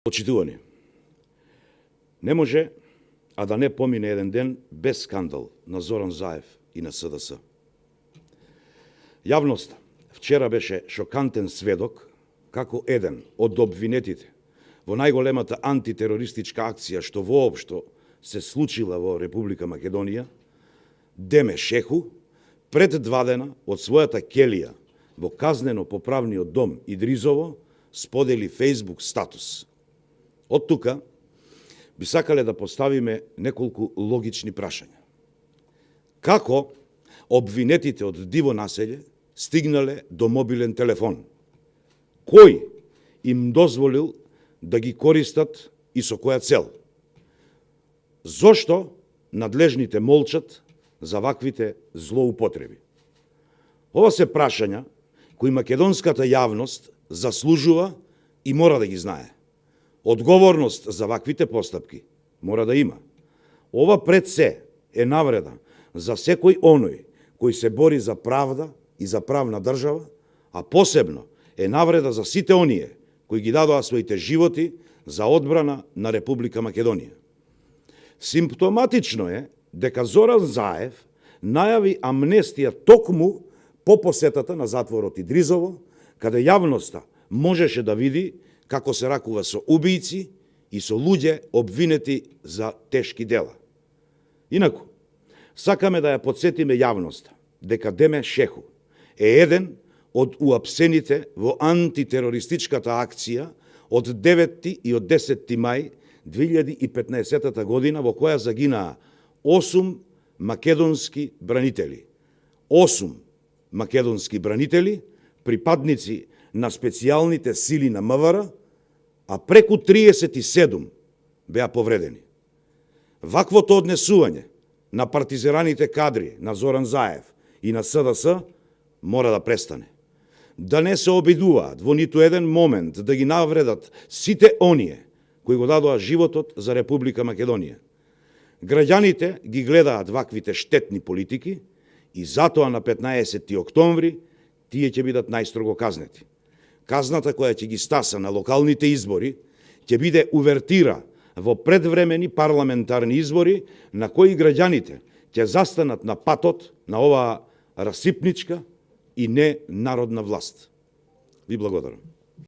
Почитувани, не може а да не помине еден ден без скандал на Зоран Заев и на СДС. Јавноста вчера беше шокантен сведок како еден од обвинетите во најголемата антитерористичка акција што воопшто се случила во Република Македонија, Деме Шеху, пред 2 дена од својата келија во казнено-поправниот дом Идризово сподели Facebook статус. Од тука би сакале да поставиме неколку логични прашања. Како обвинетите од диво населје стигнале до мобилен телефон? Кој им дозволил да ги користат и со која цел? Зошто надлежните молчат за ваквите злоупотреби? Ова се прашања кои македонската јавност заслужува и мора да ги знае. Одговорност за ваквите постапки мора да има. Ова пред се е навреда за секој оној кој се бори за правда и за правна држава, а посебно е навреда за сите оние кои ги дадоа своите животи за одбрана на Република Македонија. Симптоматично е дека Зоран Заев најави амнестија токму по посетата на затворот Идризово, каде јавноста можеше да види како се ракува со убијци и со луѓе обвинети за тешки дела. Инаку, сакаме да ја подсетиме јавноста дека Деме Шеху е еден од уапсените во антитерористичката акција од 9 и од 10 мај 2015 година во која загинаа 8 македонски бранители. 8 македонски бранители, припадници на специјалните сили на МВР, а преку 37 беа повредени. Ваквото однесување на партизираните кадри на Зоран Заев и на СДС мора да престане. Да не се обидуваат во ниту еден момент да ги навредат сите оние кои го дадоа животот за Република Македонија. Граѓаните ги гледаат ваквите штетни политики и затоа на 15 октомври тие ќе бидат најстрого казнети. Казната која ќе ги стаса на локалните избори ќе биде увертира во предвремени парламентарни избори на кои граѓаните ќе застанат на патот на оваа расипничка и ненародна власт. Ви благодарам.